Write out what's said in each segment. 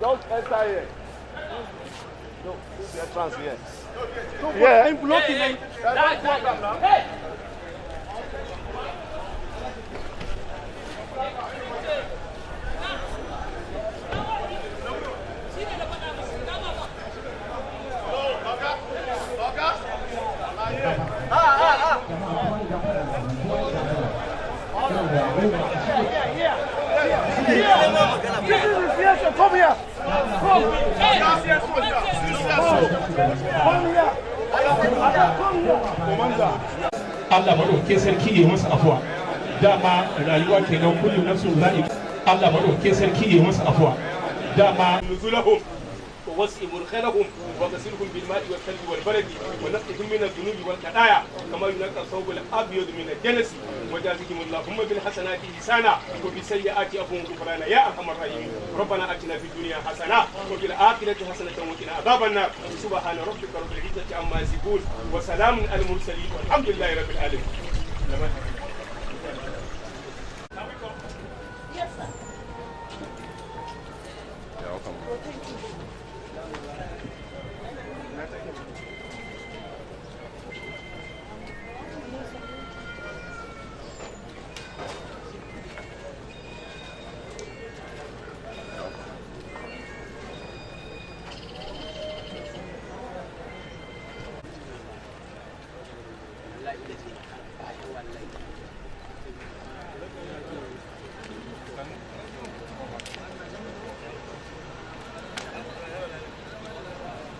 Don't enter here. No, put the entrance here. No, Yeah. I'm blocking. Hey. This is the CSO. Come here. Come. Come here. Come here. Allah maɗaukakin sarki ya masa afuwa. Dama rayuwa kenan, kullu nafsin za'i. Allah maɗaukakin sarki ya masa afuwa. Dama نزلهم ووسع مدخلهم وغسلهم بالماء والثلج والبرد ونقهم من الذنوب والخطايا كما ينقى الثوب الابيض من الدنس، وجازهم اللهم بالحسنات احسانا وبالسيئات عفوا وغفرانا يا ارحم الراحمين. ربنا اتنا في الدنيا حسنه وفي الاخره حسنه وقنا عذاب النار. سبحان ربك رب العزه عما يصفون وسلام على المرسلين والحمد لله رب العالمين. Yes, sir. Oh, thank you.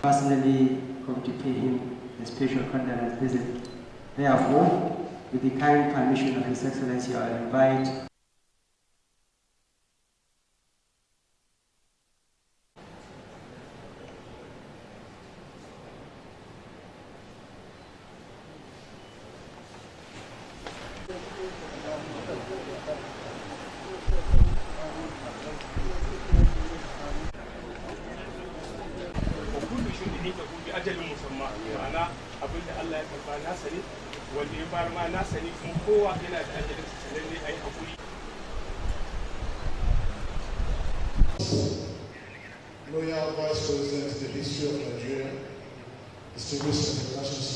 Personally come to pay him a special condolence visit. Therefore, with the kind permission of His Excellency, I invite وكل شيء عنده بأجل مسمى. Ma'ana, abin da Allah ya karba nasa ne, wanda ya bar ma nasa ne, kuma kowa yana da ajalin sa sananne. Ayi hakuri. Loyal Vice President in the history of Nigeria, distinguished international